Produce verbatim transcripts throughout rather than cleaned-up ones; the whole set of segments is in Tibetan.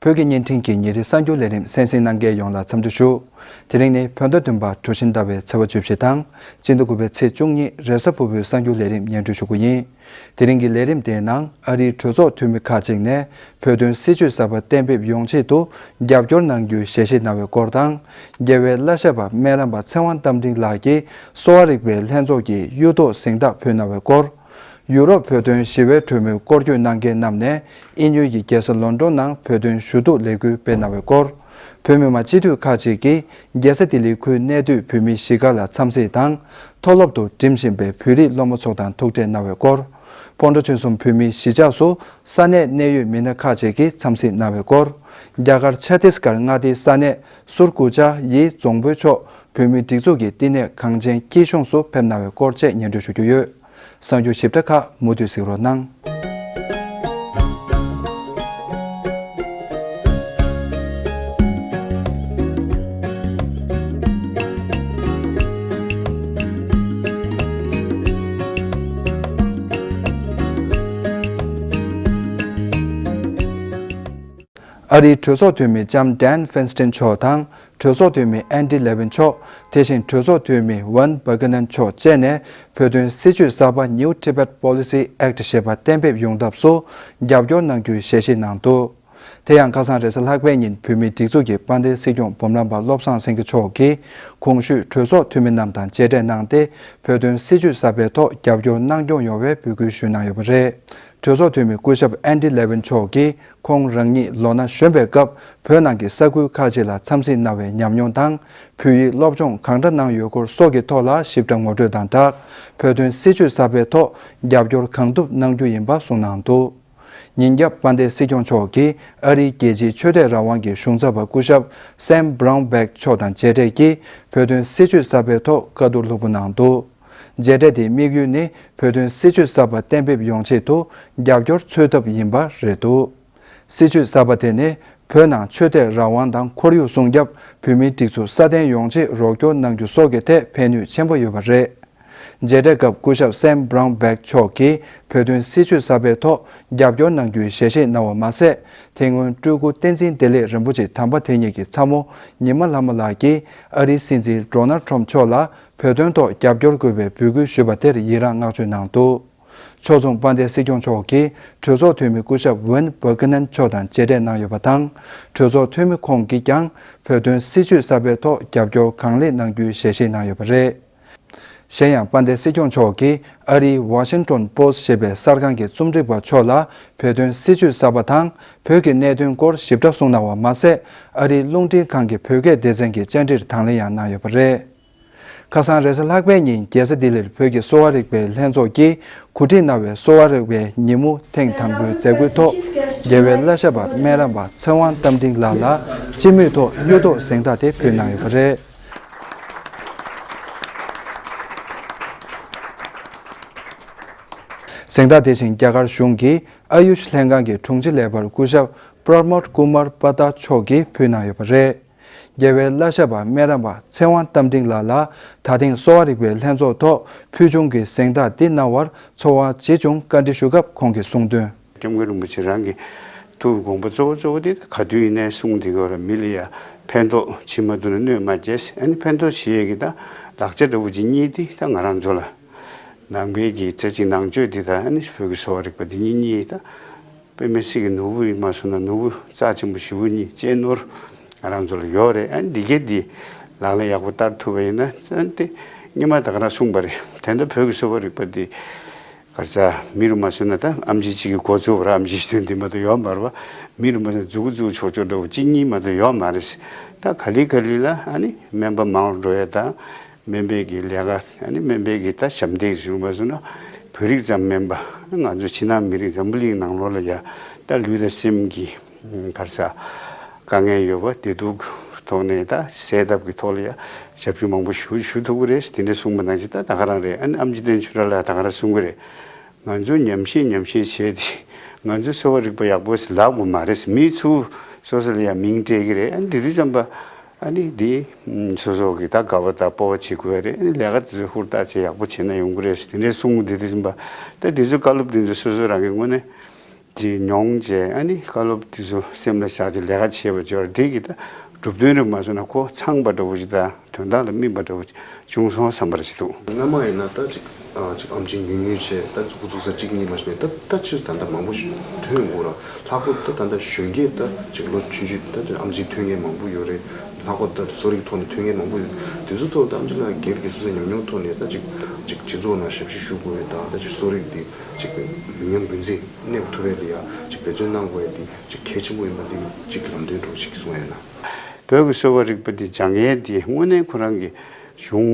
བོད་ཀྱི་བརྙན་འཕྲིན་གྱི་ཉིན་རེའི་གསར་འགྱུར་ལས་རིམ་གསན་གཟིགས་གནང་མཁན་ཡོངས་ལ་འཚམས་འདྲི་ཞུ། དེ་རིང་ནི་བོད་ཟླ་བདུན་པ་གྲོ་བཞིན་ཟླ་བའི་ཚེས་པ་བཅུ་བཞི་དང་སྤྱི་ཟླ་དགུ་པའི་ཚེས་བཅུ་གཉིས་རེས་གཟའ་ཕུར་བུའི་གསར་འགྱུར་ལས་རིམ་སྙན་སྒྲོན་ཞུ་རྒྱུ་ཡིན། དེ་རིང་གི་ལས་རིམ་དེའི་ནང་ཨ་རིའི་གྲོས་ཚོགས་འཐུས་མི་ཁག་ཅིག་ནས་བོད་དོན་སྲིད་བྱུས་གསར་པ་གཏན་འབེབས་ཡོང་ཆེད་དུ་རྒྱབ་སྐྱོར་གནང་རྒྱུའི་ཞལ་བཞེས་གནང་བའི་སྐོར་དང་། རྒྱལ་བའི་བླ་ཞབས་པ་སྨན་རམས་པ་ཚེ་དབང་རྟ་མགྲིན་ལགས་ཀྱིས་གསོ་བ་རིག་པའི་ལྷན་ཚོགས་ཀྱི་གཡུ་ཐོག་གཟེངས་རྟགས་ཕུལ་གནང་བའི་སྐོར། ཡུ་རོབ་བོད་དོན་ཞི་བའི་གྲོས་མོལ་སྐོར་སྐྱོད་གནང་མཁན་རྣམས་ནས་དབྱིན་ཡུལ་གྱི་རྒྱལ་ས་ལོན་ཌོན་ནང་བོད་དོན་ཞུ་གཏུག་ལས་འགུལ་སྤེལ་གནང་བའི་སྐོར། བོད་མི་མང་སྤྱི་འཐུས་ཁག་ཅིག་གིས་རྒྱལ་ས་ལྡི་ལིའི་ཁུལ་གནས་སྡོད་བོད་མི་གཞིས་སྒར་ལ་འཚམས་གཟིགས་དང་། མཐོ་སློབ་ཏུ་འགྲིམ་བཞིན་པའི་བོད་རིགས་སློབ་མ་ཚོ་དང་ཐུག་འཕྲད་གནང་བའི་སྐོར། སྤོན་ཊ་ཆོལ་གསུམ་བོད་མིའི་གཞིས་ཆགས་སུ་ས་གནས་གནད་ཡོད་མི་སྣ་ཁག་ཅིག་གིས་འཚམས་གཟིགས་གནང་བའི་སྐོར། རྒྱ་གར་ཆ་ཏིས་གར་མངའ་སྡེའི་ས་གནས་སུར་ཀུ་ཅཱ་ཡི་རྫོང་དཔོན་མཆོག་བོད་མིའི་སྒྲིག་འཛུགས་ཀྱི་བསྟི་གནས་གངས་ཅན་སྐྱིད་གཤོངས་སུ་ཕེབས་གནང་བའི་སྐོར་བཅས་སྙན་སྒྲོན་ཞུ་རྒྱུ་ཡོད། གསར་འགྱུར་ཞིབ་ཕྲ་ཁག་མུ་མཐུད་གཟིགས་རོགས་གནང་། ཨ་རིའི་གྲོས་ཚོགས་འཐུས་མི་ལྕམ་ཌན་ཧྥིན་སྟིན་མཆོག་དང་། གྲོས་ཚོགས་འཐུས་མི་ཨན་ཌི་ལེ་ཝིན་མཆོག་དེ་བཞིན་གྲོས་ཚོགས་འཐུས་མི་ཝན་བྷ་གྷི་ནན་མཆོག་བཅས་ནས་བོད་དོན་སྲིད་བྱུས་གསར་པ་New Tibet Policy Act ཞེས་པ་གཏན་འབེབས་ཡོང་ཐབས་སུ་རྒྱབ་སྐྱོར་གནང་རྒྱུའི་ཞལ་བཞེས་གནང་འདུག་དེ་ཡང་ཁ་སང་རེས་གཟའ་ལྷག་པའི་ཉིན་བོད་མིའི་སྒྲིག་འཛུགས་ཀྱི་དཔལ་ལྡན་སྲིད་སྐྱོང་འབུམ་རམས་པ་བློ་བཟང་སེང་གེ་མཆོག་གིས་གོང་ཞུས་གྲོས་ཚོགས་འཐུས་མི་རྣམས་དང་མཇལ་འཕྲད་གནང་སྟེ། བོད་དོན་སྲིད་བྱུས་གསར་པའི་ཐོག་རྒྱབ་སྐྱོར་གནང་སྐྱོང་ཡོང་བའི་འབོད་སྐུལ་ཞུས་གནང་ཡོད་པ་རེད། གྲོས་ཚོགས་འཐུས་མི་སྐུ་ཞབས་ཨན་ཌི་ལེ་ཝིན་མཆོག་གིས་ཁོང་རང་ཉིད་ལོ་ན་གཞོན་པའི་སྐབས་བོད་ནང་གི་ས་ཁུལ་ཁག་ཅིག་ལ་འཚམས་གཟིགས་གནང་བའི་ཉམས་མྱོང་དང་། བོད་ཡིག་སློབ་སྦྱོང་གང་འདྲ་གནང་ཡོད་སྐོར་སོགས་ཀྱི་ཐོག་ལ་ཞིབ་ཕྲ་ངོ་སྤྲོད་དང་སྦྲགས། བོད་དོན་སྲིད་བྱུས་གསར་པའི་ཐོག་རྒྱབ་སྐྱོར་གང་ཐུབ་གནང་རྒྱུ་ཡིན་པ་གསུངས་གནང་འདུག་ཉིན་རྒྱབ་དཔལ་ལྡན་སྲིད་སྐྱོང་མཆོག་གིས་ཨ་རིའི་རྒྱལ་སྤྱིའི་ཆོས་དད་རང་དབང་གི་གཞུང་ཚབ་པ་སྐུ་ཞབས་སེམ་བྷ་རའུན་བྷེག་མཆོག་དང་མཇལ་འཕྲད་ཀྱིས་བོད་དོན་སྲིད་བྱུས་གསར་པའི་ཐོག་བཀའ་བསྡུར་ལྷུག་པོ་གནང་འདུག་མཇལ་འཕྲད་དེའི་དམིགས་ཡུལ་ནི་བོད་དོན་སྲིད་བྱུས་གསར་པ་གཏན་འབེབས་ཡོང་ཆེད་དུ་རྒྱབ་སྐྱོར་འཚོལ་ཐབས་ཡིན་པ་རེད་འདུག་སྲིད་བྱུས་གསར་པ་དེ་ནི་བོད་ནང་ཆོས་དད་རང་དབང་དང་ཁོར་ཡུག་སྲུང་སྐྱོབ། བོད་མིའི་སྒྲིག་འཛུགས་སྲ་བརྟན་ཡོང་ཆེད་རོགས་སྐྱོར་གནང་རྒྱུ་སོགས་ཀྱི་ཐད་ཕན་ནུས་ཆེན་པོ་ཡོད་པ་རེད། མཇལ་འཕྲད་སྐབས་སྐུ་ཞབས་སེམ་བྷ་རའུན་བྷེག་མཆོག་གིས་བོད་དོན་སྲིད་བྱུས་གསར་པའི་ཐོག་རྒྱབ་སྐྱོར་གནང་རྒྱུའི་ཞལ་བཞེས་གནང་བ་མ་ཟད། དེ་སྔོན་སྤྲུལ་སྐུ་བསྟན་འཛིན་བདེ་ལེགས་རིན་པོ་ཆེ་དམ་པ་དེ་ཉིད་ཀྱི་ཚ་མོ་ཉི་མ་ལྷ་མོ་ལགས་ཀྱིས་ཨ་རིའི་སྲིད་འཛིན་ཌོ་ནལ་ཊམ་མཆོག་ལ་བོད་དོན་ཐོག་རྒྱབ་སྐྱོར་དགོས་པའི་འབོད་སྐུལ་ཞུས་པ་དེར་ཡི་རངས་བསྔགས་བརྗོད་གནང་འདུག་ཕྱོགས་མཚུངས་དཔལ་ལྡན་སྲིད་སྐྱོང་མཆོག་གིས་གྲོས་ཚོགས་འཐུས་མི་སྐུ་ཞབས་ཝན་བྷ་གྷི་ནན་མཆོག་དང་མཇལ་འཕྲད་གནང་ཡོད་པ་དང་། གྲོས་ཚོགས་འཐུས་མི་ཁོང་གིས་ཀྱང་བོད་དོན་སྲིད་བྱུས་གསར་པའི་ཐོག་རྒྱབ་སྐྱོར་གང་ལེགས་གནང་རྒྱུའི་ཞལ་བཞེས་གནང་ཡོད་པ་རེད། གཞན་ཡང་དཔལ་ལྡན་སྲིད་སྐྱོང་མཆོག་གིས་ཨ་རིའི་Washington Post ཞེས་པའི་གསར་ཁང་གི་རྩོམ་སྒྲིག་པ་མཆོག་ལ་བོད་དོན་སྲིད་བྱུས་གསར་པ་དང་བོད་ཀྱི་གནད་དོན་སྐོར་ཞིབ་ཕྲ་གསུངས་གནང་བ་མ་ཟད། ཨ་རིའི་རླུང་འཕྲིན་ཁང་གི་བོད་སྐད་སྡེ་ཚན་གྱི་བཅར་འདྲིར་དང་ལེན་ཡང་གནང་ཡོད་པ་རེད། ཁ་སང་རེས་གཟའ་ལྷག་པའི་ཉིན་རྒྱལ་ས་ལྡི་ལིར་བོད་ཀྱི་གསོ་བ་རིག་པའི་ལྷན་ཚོགས་ཀྱིས་གོ་སྒྲིག་གནང་བའི་གསོ་བ་རིག་པའི་ཉིན་མོ་ཐེངས་དང་པོའི་མཛད་སྒོའི་ཐོག་རྒྱལ་བའི་བླ་ཞབས་པ་སྨན་རམས་པ་ཚེ་དབང་རྟ་མགྲིན་ལགས་ལ་སྤྱི་མོས་ཐོག་གཡུ་ཐོག་གཟེངས་རྟགས་དེ་ཕུལ་གནང་ཡོད་པ་རེད། གཟེངས་རྟགས་དེ་བཞིན་རྒྱ་གར་གཞུང་གི་ཨ་ཡུཤ་ལྷན་ཁང་གི་དྲུང་ཆེ་ལས་འཕར་སྐུ་ཞབས་པྲ་མོད་ཀུ་མར་པ་ཏ་མཆོག་གིས་ཕུལ་གནང་ཡོད་པ་རེད། རྒྱལ་བའི་བླ་ཞབས་པ་སྨན་རམས་པ་ཚེ་དབང་རྟ་མགྲིན་ལགས་ལ་ད་ཐེངས་གསོ་བ་རིག་པའི་ལྷན་ཚོགས་ཐོག་ཕུལ་བྱུང་གི་གཟེངས་རྟགས་འདི་གནང་བར་ཚོར་བ་ཇི་བྱུང་བཀའ་འདྲི་ཞུ་སྐབས་ཁོང་གིས་གསུངས་དོན། སྐྱབས་མགོན་རིན་པོ་ཆེ་རང་གི་ཐུགས་དགོངས་པ་གཙོ་བོ་གཙོ་བོ་དེ་ག་དུས་ཡིན་ནའི་གསུང་དེ་གོ་ར་མི་ལ་ཡ་ཕན་ཐོགས་བྱེད་མ་ཐུབ་ན་གནོད་མ་བྱས། ཨ་ནི་ཕན་ཐོགས་བྱེད་ཡས་ཀྱི་ད་ལག་ཆ་འདྲ་བོ་ཅིག་གཉིས་དེ་ད་ང་རང་ཚོ་ལ་ནང་པའི་གི་རྩ་ཆེ་ནང་ཆོས་དེ་ད་ཨ་ནི་བོད་ཀྱི་གསོ་བ་རིག་པ་དེ་གཉིས་གཉིས་ད། དཔེ་མི་སྲིད་ཀྱི་ནོར་བུ་ཡིན་མ་སོང་ན་ནོར་བུ་རྩ་ཆེན་པོ་ཞེ་པོ་གཉིས་གཅེས་ནོར་ང་རང་ཚོ་ལ་ཡོད་རེད། ཨ་ནི་འདི་གས་འདི་ལག་ལེན་ཡག་པོ་བསྟར་ཐུབ་པ་ཡིན་ན་ཨ་ནི་དེ་སྔོན་མ་ད་ག་རང་གསུངས་པ་རེད། དེ་འདྲ་བོད་ཀྱི་གསོ་བ་རིག་པ་འདི་ག་རེ་ཟ་མི་རུ་མ་སོང་ན་ད་ཨམ་ཆི་གཅིག་གི་འགོ་བཙུགས་པ་ར་ཨམ་ཆི་ཞིག་འདི་མ་གཏོགས་ཡོད་མ་རེད་བ། མི་རུ་མ་སོང་ན་མཛུ་གུ་བཙུགས་ཆོག་ཆོག་འདྲ་བོ་གཅིག་གཉིས་མ་གཏོགས་ཡོད་མ་རེད། ད་ག་ལེ་ག་ལེ་ལ་ཨ་ནི་སྨན་པ་མང་རུ་འགྲོ་ཡ་དང་། སྨན་པའི་གི་ལས་ཀ་ཨ་ནི་སྨན་པའི་གི་ད་ཞབས་འདེགས་ཞུ་མ་སོང་ན་བོད་རིགས་ཙམ་མིན་པ་ང་ཚོ་ཕྱི་ནང་མི་རིགས་འཛམ་བུ་གླིང་ནང་ལོགས་ལ་ཡ་ད་ལུས་དང་སེམས་ཀྱི་ག་རེ་ཟ་དཀའ་ངལ་ཡོད་པ་བདེ་སྡུག་ཐོག་ནས་ད་སེལ་ཐབས་ཀྱི་ཐོག་ལ་ཡ་ཞབས་ཞུ་མང་པོ་ཞུ་ཞུ་ཐུབ་ཀྱི་རེད། དེ་འདྲ་གསུངས་པ་ནང་བཞིན་ད་ད་ག་རང་རེད། ཨ་ནི་ཨམ་ཆི་བསྟན་ཆོས་གྲགས་ལགས་ད་ག་རང་གསུང་གི་རེད། ང་ཚོ་ཉམས་ཞིབ་ཉམས་ཞིབ་བྱས་ཏེ་ང་ཚོ་གསོ་བ་རིག་པ་ཡག་པོ་ཞིག་ལབ་དགོས་མ་རེད། མི་ཚུར་སོ་སོ་ལ་ཡང་མིང་སྤྲད་ཀྱི་རེད། ཨ་ནི་དེ་དུས་ཙམ་པ་ཨ་ནི་དེ་སོ་སོ་གི་ད་དགའ་བ་དང་སྤོབས་པ་བྱེད་དགོས་རེད། ཨ་ནི་ལས་ཀ་དེ་ཚོ་ཧུར་ཐག་བྱས་ཡག་པོ་བྱས་ན་ཡོང་གི་རེད་ཟེར་དེ་འདྲས་གསུངས། དེ་དུས་ཙམ་པ་ད་དེ་ཚོ་བཀའ་སློབ་དེ་ཚོ་སོ་སོ་རང་གི་ངོས་ནས་ ཅིག་མྱོང་བྱས། ཨ་ནི་བཀའ་སློབ་དེ་ཚོ་སེམས་ལ་བཞག་ཅིག་ལས་ཀ་བྱས་པ་ཅིག་ཡོད་རེད། དེ་གི་ད་གྲུབ་དོན་རེད་མ་སོང་ན་ཁོ་ཚང་པ་འདྲ་བོ་ཅིག་དང་དོན་དག་ལ་སྨིན་པ་འདྲ་བོ་ཅིག་བྱུང་སོང་བསམ་པ་རེ་ཞིག་འདུག། སྔ་མ་ཡིན་ན་ད་ཅིག་ཨ་ཅིག་ཨམ་ཆི་ཉུང་ཉུང་བྱས། ད་འགོ་ཚུགས་ས་གཅིག་གཉིས་མ་གཏོགས་མེད། ད་ད་ཕྱིས་སུ་ད་ལྟ་མང་པོ་ཞིག་ཐོན་དགོས་ར། ལྷག་པར་དུ་ད་ད་ལྟ་གཞོན་སྐྱེས་ད་ཅིག་ལོ་ཆུང་ཆུང་ད་ཅིག་ཨམ་ཆི་ཐོན་མཁན་མང་པོ་ཡོད་རེད། ལྷག་པར་དུ་གསོ་རིག་ཐོག་ནས་ཐོན་མཁན་མང་པོ་ཡོད། དེ་ཚོའི་ཐོག་ད་ཨམ་ཆི་ལགས་སྒེར་གྱི་སོ་སོའི་ཉམས་མྱོང་ཐོག་ནས་ད་ཅིག་ཅིག་སྤྱི་ཚོགས་ནང་ཞབས་ཞུ་ཞུ་དགོས་ཡས་དང་། ད་ཅིག་གསོ་རིག་འདི་ཅིག་མི་ཉམས་རྒྱུན་འཛིན་གནས་ཐུབ་ཡས་ལ་ཡ་ཅིག་འབད་བརྩོན་གནང་དགོས་ཡས་འདི་ཅིག་གལ་ཆེན་པོ་ཡིན་པ་འདི་ཅིག་ལམ་སྟོན་འདྲ་བོ་ཅིག་གསུང་ཡས་ན། བོད་ཀྱི་གསོ་བ་རིག་པ་འདི་སྦྱང་ཡས་འདི་དངོས་གནས་ཁོ་རང་གི་གཞུང་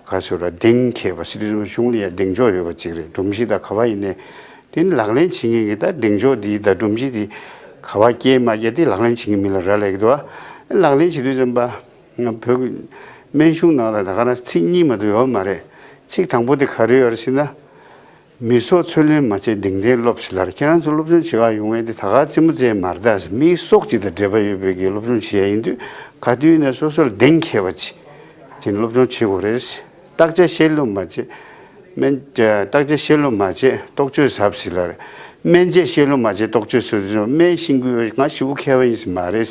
ག་ཚོད་ར་གདེང་འཁེལ་བ་ཟེར་དུས་གཞུང་ལ་ཡ་གདེང་འཇོག་ཡོད་པ་ཅིག་རེད། སྒྲོམ་གཞི་དང་ག་བ་ཡིན་ནའི་དེ་ནི་ལག་ལེན་བྱེད་མཁན་གྱི་ད་གདེང་འཇོག་འདི་ད་སྒྲོམ་གཞི་འདི་ག་བ་སྐྱེལ་མ་སྐྱེལ་དེ་ལག་ལེན་བྱེད་མཁན་མི་ལ་རག་ལས་ཀྱི་འདུག་ཨ། ལག་ལེན་བྱེད་དུས་ཙམ་པ་ང་བོད་ཀྱི་སྨན་གཞུང་ནང་ལ་ད་ག་རང་ཚིག་གཉིས་མ་གཏོགས་ཡོད་མ་རེད། ཚིག་དང་པོ་དེ་ག་རེ་ཡོད་རེད་ཟེར་ན། མི་སྲོག་ཚུར་ལེན་མ་བྱེད་གདེང་ལྡན་སློབ་ཟེར་ལབ། ཁྱེད་རང་ཚོ་སློབ་སྦྱོང་བྱེད་ག་ཡོང་མཁན་དེ་ད་ག་རྩེད་མོ་རྩེ་མ་རེད་ད་ཟེར། མིའི་སྲོག་ཅིག་དང་འབྲེལ་བ་ཡོད་པའི་གི་སློབ་སྦྱོང་བྱེད་ཡ་ཡིན་དུས་ག་དུས་ཡིན་ན་སོ་སོར་གདེང་འཁེལ་བ་ཅིག་བྱས་ནས་སློབ་སྦྱོང་བྱེད་དགོས་རེད། བརྟག་དཔྱད་ཤེས་ལོ་མ་བྱེད། སྨན་བརྟག་དཔྱད་ཤེས་ལོ་མ་བྱེད་རྟོག་དཔྱོད་ཟབ་ཟེར་ལབ་རེད། སྨན་དཔྱད་ཤེས་ལོ་མ་བྱེད་རྟོག་དཔྱོད་ཟབ་ཟེར། སྨན་ཤེས་ཀྱི་ཡོད། ང་ཞེ་པོ་མཁས་པ་ཡིན་ཟེར་མ་རེད།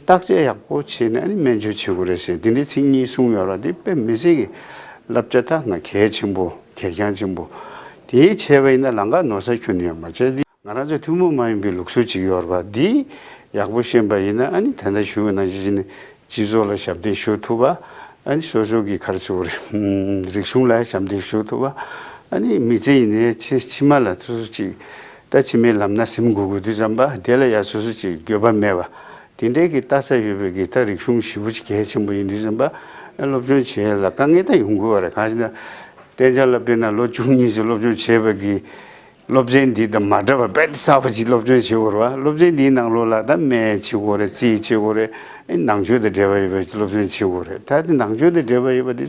བརྟག་དཔྱད་ཡག་པོ་བྱས་ནས་ཨ་ནི་སྨན་བཅོས་བྱེད་དགོས་རེད་ཟེར། འདི་འདྲའི་ཚིག་གཉིས་གསུངས་ཡོད་ར། འདི་དཔེ་མི་སྲིད་ཀྱི་བསླབ་བྱ་ད་ང་གལ་ཆེན་པོ། གལ་འགངས་ཆེན་པོ། དེ་བྱས་པ་ཡིན་ན་ལམ་ཁ་ནོར་ས་ཁྱོན་ནས་ཡོད་མ་རེད། ང་རང་ཚོ་ཐུན་མོང་མ་ཡིན་པའི་ལུགས་སྲོལ་ཅིག་ཡོད་རེད་པ། འདི་ཡག་པོ་ཤེས་པ་ཡིན་ན་ཨ་ནི་ད་ལྟ་ཞུ་བ་ནང་བཞིན་བྱས་ནས་སྤྱི་ཚོགས་ལ་ཞབས་འདེགས་ཞུ་ཐུབ་པ། ཨ་ནི་སོ་སོ་གི་ག་རེ་ཟེར་དགོས་རེད། རིག་གཞུང་ལ་ཞབས་འདེགས་ཞུ་ཐུབ་པ། ཨ་ནི་མི་ཚེ་ཡིན་ནའི་ཕྱི་ཕྱི་མ་ལ་སོ་སོ་ཅིག་ད་ཕྱི་མའི་ལམ་སྣ་ཟིན་དགོས་དགོས་དུས་ཙམ་པ་དེ་ལ་ཡ་སོ་སོ་ཅིག་འགྱོད་པ་མེད་པ། དེ་འདྲའི་གི་ལྟ་ས་ཡོད་པའི་གི་ད་རིག་གཞུང་ཞེ་པོ་ཅིག་གལ་ཆེན་པོ་ཡིན་དུས་ཙམ་པ་སློབ་སྦྱོང་བྱེད་ཡ་ལ་དཀའ་ངལ་ད་ཡོང་དགོས་པ་རེད། གང་ཞེ་ན། གཏན་འཇགས་སློབ་གྲྭའི་ནང་ལོ་བཅུ་གཉིས་ཙམ་སློབ་སྦྱོང་བྱས་པ་གི་སློབ་ཚན་འདི་དང་མ་འདྲ་བ་རྦད་དེ་གསར་པ་ཅིག་སློབ་སྦྱོང་བྱེད་དགོས་རེད་པ། སློབ་ཚན་འདིའི་ནང་ལོགས་ལ་ད་སྨན་བྱེད་དགོས་རེད། རྩིས་བྱེད་དགོས་རེད། ཨེ་ནང་ཆོས་དང་འབྲེལ་བ་ཡོད་པའི་སློབ་སྦྱོང་བྱེད་དགོས་རེད། ད་དེ་ནང་ཆོས་དང་འབྲེལ་བ་ཡོད་པ་དེ་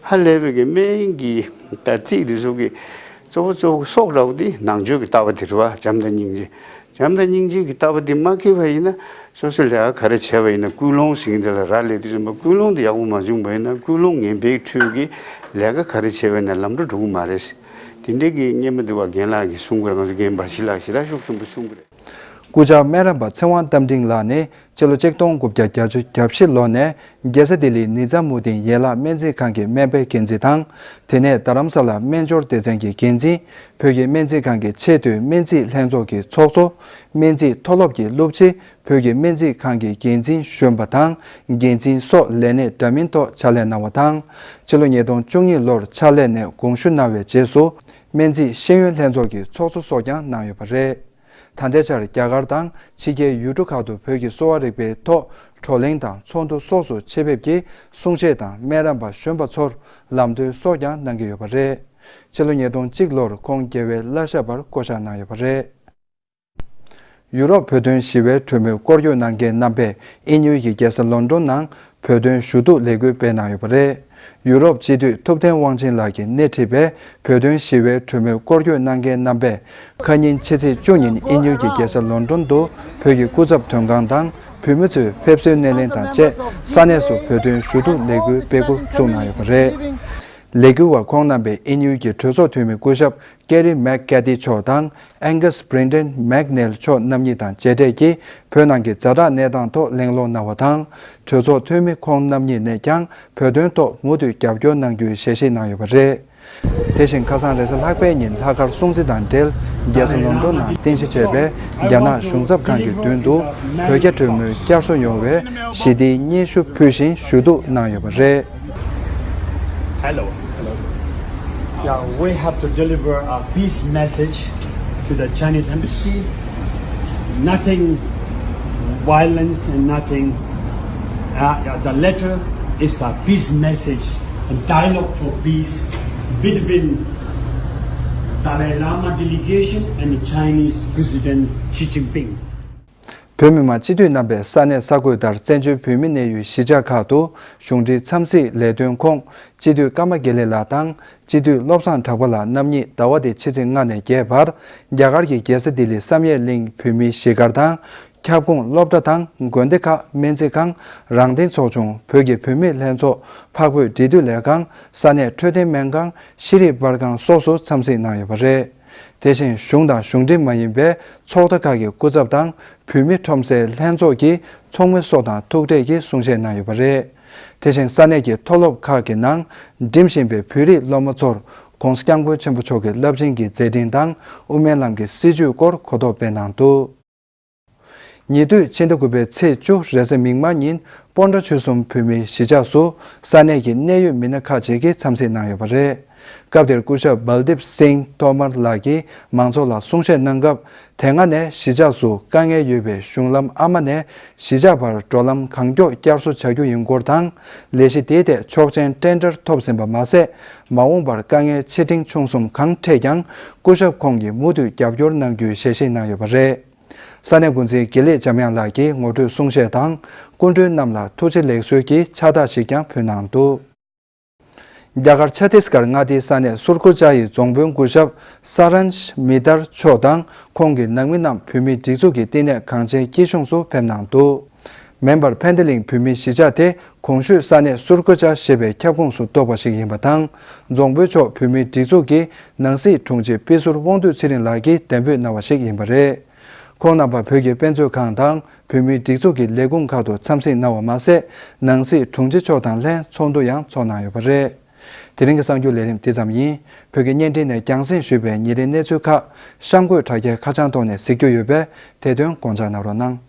ཧ་ལས་པའི་གི་སྨན་གྱི་ད་རྩིས་དེ་ཚོ་གི་གཙོ་བོ་གཙོ་བོ་སྲོག་འདྲ་བོ་དེ་ནང་ཆོས་ཀྱི་ལྟ་བ་དེ་རེད་པ། བྱམས་དང་སྙིང་རྗེ། བྱམས་དང་སྙིང་རྗེ་གི་ལྟ་བ་འདི་མ་སྐྱེས་པ་ཡིན་ན། སོ་སོ་ལས་ཀ་ག་རེ་བྱས་པ་ཡིན་ན་ཀུན་སློང་ཟེར་མཁན་དེ་ལ་རག་ལས་དུས་ཙམ་པ་ཀུན་སློང་དེ་ཡག་པོ་མ་བྱུང་པ་ཡིན་ན་ཀུན་སློང་ངན་པའི་ཁྲོད་ཀྱི་ལས་ཀ་ག་རེ་བྱས་པ་ཡིན་ན་ལམ་འགྲོ་འགྲོ་གི་མ་རེད། དེ་འདྲའི་གི་སྔོན་མ་དེ་བ་རྒན་ལགས་ཀྱིས་གསུང་དགོས་རེད། ང་ཚོ་རྒན་འབའ་ཞིག་ལགས་ཞེ་དྲག་ཤུགས་ཆེན་པོ་གསུང་གི་རེད། སྐུ་བཅར་སྨན་རམས་པ་ཚེ་དབང་རྟ་མགྲིན་ལགས་ནི་སྤྱི་ལོ་ཆིག་སྟོང་དགུ་བརྒྱ་བརྒྱད་ཅུ་གྱ་བཞི་ལོ་ནས་རྒྱལ་ས་ལྡི་ལིའི་ནི་ཛ་མུ་དིན་ཡན་ལག་སྨན་རྩིས་ཁང་གི་སྨན་པའི་འགན་འཛིན་དང་། དེ་ནས་རྡ་རམ་ས་ལ་སྨན་སྦྱོར་སྡེ་ཚན་གྱི་འགན་འཛིན། བོད་ཀྱི་སྨན་རྩིས་ཁང་གི་ཆེས་མཐོའི་སྨན་རྩིས་ལྷན་ཚོགས་ཀྱི་ཚོགས་གཙོ། སྨན་རྩིས་མཐོ་སློབ་ཀྱི་སློབ་སྤྱི། བོད་ཀྱི་སྨན་རྩིས་ཁང་གི་འགན་འཛིན་གཞོན་པ་དང་། འགན་འཛིན་སོགས་ལས་གནས་འདྲ་མིན་ཐོག་ཕྱག་ལས་གནང་བ་དང་། ཕྱི་ལོ་ཉིས་སྟོང་བཅུ་གཉིས་ལོར་ཕྱག་ལས་ནས་དགོངས་ཞུ་གནང་བའི་རྗེས་སུ། སྨན་རྩིས་ཤེས་ཡོན་ལྷན་ཚོགས་ཀྱི་ཚོགས་གཙོ་སོགས་ཀྱང་གནང་ཡོད་པ་རེད། ད་ལྟའི་ཆར་རྒྱ་གར་དང་ཕྱི་རྒྱལ་ཡུལ་གྲུ་ཁག་ཏུ་བོད་ཀྱི་གསོ་བ་རིག་པའི་ཐོག་བགྲོ་གླེང་དང་ཚོགས་འདུ་སོགས་སུ་ཆེད་ཕེབས་ཀྱིས་གསུང་བཤད་དང་སྨན་རམས་པ་གཞོན་པ་ཚོར་ལམ་སྟོན་སོགས་ཀྱང་གནང་གི་ཡོད་པ་རེད། ཕྱི་ལོ་ཉིས་སྟོང་གཅིག་ལོར་ཁོང་རྒྱལ་བའི་བླ་ཞབས་པར་བསྐོ་གཞག་གནང་ཡོད་པ་རེད། ཡུ་རོབ་བོད་དོན་ཞི་བའི་གྲོས་མོལ་སྐོར་སྐྱོད་གནང་མཁན་རྣམ་པས་དབྱིན་ཡུལ་གྱི་རྒྱལ་ས་ལོན་ཌོན་ནང་བོད་དོན་ཞུ་གཏུག་ལས་འགུལ་སྤེལ་གནང་ཡོད་པ་རེད། ཡུ་རོབ་སྤྱི་འཐུས་ཐུབ་བསྟན་དབང་ཆེན་ལགས་ཀྱིས་སྣེ་ཁྲིད་པའི་བོད་དོན་ཞི་བའི་གྲོས་མོལ་སྐོར་སྐྱོད་གནང་མཁན་རྣམ་པས་ཁ་ཉིན་ཕྱི་ཚེས་བཅུ་ཉིན་དབྱིན་ཡུལ་གྱི་རྒྱལ་ས་ལོན་ཌོན་དུ་བོད་ཀྱི་སྐུ་ཚབ་དོན་ཁང་དང་བོད་མི་ཚོའི་ཕེབས་བསུའི་སྣེ་ལེན་དང་བཅས་ས་གནས་སུ་བོད་དོན་ཞུ་གཏུག་ལས་འགུལ་སྤེལ་འགོ་བཙུགས་གནང་ཡོད་པ་རེད། ལས་འགུལ་བ་ཁོང་རྣམ་པས་དབྱིན་ཡུལ་གྱི་གྲོས་ཚོགས་འཐུས་མི་སྐུ་ཞབས་ཀེ་རི་མེག་ཀེ་ཏི་མཆོག་དང་ཨེང་གྷ་སི་བྷི་རིན་ཏན་མེག་ནེལ་མཆོག་རྣམ་གཉིས་དང་མཇལ་འཕྲད་ཀྱིས་བོད་ནང་གི་ཛ་དྲག་གནས་སྟངས་ཐོག་གླེང་སློང་གནང་བ་དང་། གྲོས་ཚོགས་འཐུས་མི་ཁོང་རྣམ་གཉིས་ནས་ཀྱང་བོད་དོན་ཐོག་མུ་མཐུད་རྒྱབ་སྐྱོར་གནང་རྒྱུའི་ཞལ་བཞེས་གནང་ཡོད་པ་རེད། དེ་བཞིན་ཁ་སང་རེས་གཟའ་ལྷག་པའི་ཉིན་ལྷག་དཀར་སྲུང་བརྩི་དང་འབྲེལ་རྒྱལ་ས་ལོན་ཌོན་ནང་རྟེན་གཞི་བྱས་པའི་རྒྱ་ནག་གཞུང་ཚབ་ཁང་གི་མདུན་དུ་བོད་རྒྱ་གྲོས་མོལ་བསྐྱར་གསོ་ཡོང་བའི་ཞི་བདེའི་སྙན་ཞུ་ཕུལ་བཞིན་ཞུ་གཏུག་གནང་ཡོད་པ་རེད། Hello. Hello. Yeah, we have to deliver a peace message to the Chinese embassy. Nothing violence and nothing. Uh, yeah, the letter is a peace message, a dialogue for peace between Dalai Lama delegation and the Chinese President Xi Jinping. བོད་མི་མང་སྤྱི་འཐུས་རྣམ་པས་ས་གནས་གསར་འགོད་ལྟར་བཙན་བྱོལ་བོད་མི་གནས་ཡུལ་གཞིས་ཆགས་ཁག་ཏུ་གཞུང་འབྲེལ་འཚམས་གཟིགས་ལས་དོན་ཁོངས་སྤྱི་འཐུས་ཀརྨ་དགེ་ལེགས་ལགས་དང་སྤྱི་འཐུས་བློ་བཟང་གྲགས་པ་ལགས་རྣམ་གཉིས་ཟླ་བ་འདིའི་ཕྱི་ཚེས་ལྔ་ནས་བརྒྱད་བར་རྒྱ་གར་གྱི་རྒྱལ་ས་ལྡི་ལི་བསམ་ཡས་གླིང་བོད་མིའི་གཞིས་སྒར་དང་། ཁྱབ་ཁོངས་སློབ་གྲྭ་དང་དགོན་སྡེ་ཁག་སྨན་རྩིས་ཁང་རང་བདེན་ཚོགས་ཆུང་བོད་ཀྱི་བུད་མེད་ལྷན་ཚོགས་འཕགས་བོད་འབྲེལ་མཐུད་ལས་ཁང་ས་གནས་འཕྲོད་བསྟེན་སྨན་ཁང་ཤེས་རིག་པར་ཁང་སོགས་སུ་འཚམས་གཟིགས་གནང་ཡོད་པ་རེད། དེ་བཞིན་གཞུང་དང་གཞུང་འབྲེལ་མ་ཡིན་པའི་ཚོགས་སྡེ་ཁག་གི་སྐུ་ཚབ་དང་བོད་མི་ཁྲོམ་སའི་ལྷན་ཚོགས་ཀྱི་ཚོགས་མི་སོགས་དང་ཐུག་འཕྲད་ཀྱིས་གསུང་བཤད་གནང་ཡོད་པ་རེད། དེ་བཞིན་ས་གནས་ཀྱི་མཐོ་སློབ་ཁག་གི་ནང་འགྲིམ་བཞིན་པའི་བོད་རིགས་སློབ་མ་ཚོར་༧གོང་ས་༧སྐྱབས་མགོན་ཆེན་པོ་མཆོག་གི་རླབས་ཆེན་གྱི་མཛད་འཕྲིན་དང་དབུ་མའི་ལམ་གྱི་སྲིད་བྱུས་སྐོར་གོ་རྟོགས་སྤེལ་གནང་འདུག་ཉེ་དུས་ཕྱི་ཟླ་དགུ་པའི་ཚེས་བཅུ་རེས་གཟའ་མིག་དམར་ཉིན་སྤོན་ཊ་ཆོལ་གསུམ་བོད་མིའི་གཞིས་ཆགས་སུ་ས་གནས་ཀྱི་གནད་ཡོད་མི་སྣ་ཁག་ཅིག་གིས་འཚམས་གཟིགས་གནང་ཡོད་པ་རེད། སྐབས་དེར་སྐུ་ཞབས་བལ་དིབ་སིང་ཐོ་མར་ལགས་ཀྱིས་མང་ཚོགས་ལ་གསུང་བཤད་གནང་སྐབས། དེ་སྔ་ནས་གཞིས་ཆགས་སུ་དཀའ་ངལ་ཡོད་པའི་གཞུང་ལམ་ཨ་མ་ནས་གཞིས་ཆགས་བར་འགྲོ་ལམ་གང་མགྱོགས་བསྐྱར་གསོ་བྱ་རྒྱུ་ཡིན་སྐོར་དང་། ལས་གཞི་དེའི་ཐད་ཆོག་མཆན་ཊེན་ཌར་ཐོབ་ཟིན་པ་མ་ཟད། མ་འོངས་པར་དཀའ་ངལ་ཆེ་འབྲིང་ཆུང་གསུམ་གང་འཕྲད་ཀྱང་སྐུ་ཞབས་ཁོང་གིས་མུ་མཐུད་རྒྱབ་སྐྱོར་གནང་རྒྱུའི་ཞལ་བཞེས་གནང་ཡོད་པ་རེད། ས་གནས་འགོ་འཛིན་དགེ་ལེགས་འཇམ་དབྱངས་ལགས་ཀྱིས་ངོ་སྤྲོད་གསུང་བཤད་དང་སྐུ་མགྲོན་རྣམས་ལ་ཐུགས་རྗེ་ལེགས་གསོལ་གྱི་ཕྱག་རྟགས་ཤིག་ཀྱང་ཕུལ་གནང་འདུག་རྒྱ་གར་ཆ་ཏིས་གར་མངའ་སྡེའི་ས་གནས་སུར་ཁུ་ཅཱ་ཡི་རྫོང་དཔོན་སྐུ་ཞབས་ས་རན་མི་དར་མཆོག་དང་ཁོང་གི་ནང་མི་རྣམས་བོད་མིའི་སྒྲིག་འཛུགས་ཀྱི་བསྟི་གནས་གངས་ཅན་སྐྱིད་གཤོངས་སུ་ཕེབས་གནང་འདུག་མེམ་བར་ཕན་བདེ་གླིང་བོད་མིའི་གཞིས་ཆགས་དེ་གོང་ཞུས་ས་གནས་སུར་ཁུ་ཅཱ་ཞེས་པའི་ཁྱབ་ཁོངས་སུ་གཏོགས་པ་ཞིག་ཡིན་པ་དང་། རྫོང་དཔོན་མཆོག་བོད་མིའི་སྒྲིག་འཛུགས་ཀྱི་ནང་སྲིད་དྲུང་ཆེ་དཔེ་ཟུར་དབང་འདུས་ཚེ་རིང་ལགས་ཀྱིས་གདན་འབོད་གནང་བ་ཞིག་ཡིན་པ་རེད། ཁོང་རྣམ་པ་བོད་ཀྱི་དཔེ་མཛོད་ཁང་དང་བོད་མིའི་སྒྲིག་འཛུགས་ཀྱི་ལས་ཁུངས་ཁག་ཏུ་འཚམས་གཟིགས་གནང་བ་མ་ཟད། ནང་སྲིད་དྲུང་ཆེ་མཆོག་དང་ལྷན་ཚོགས་འདུ་ཡང་ཚོགས་གནང་ཡོད་པ་རེད། དེ་རིང་གི་གསར་འགྱུར་ལས་རིམ་འདི་ཙམ་ཡིན། བོད་ཀྱི་བརྙན་འཕྲིན་ནས་རྒྱང་སྲིང་ཞུས་པའི་ཉིན་རེའི་གནས་ཚུལ་ཁག་གཤམ་འཁོད་དྲ་རྒྱའི་ཁ་བྱང་ཐོག་ནས་གཟིགས་རྒྱུ་ཡོད་པས། དེ་དོན་དགོངས་འཇགས་གནང་རོགས་གནང་།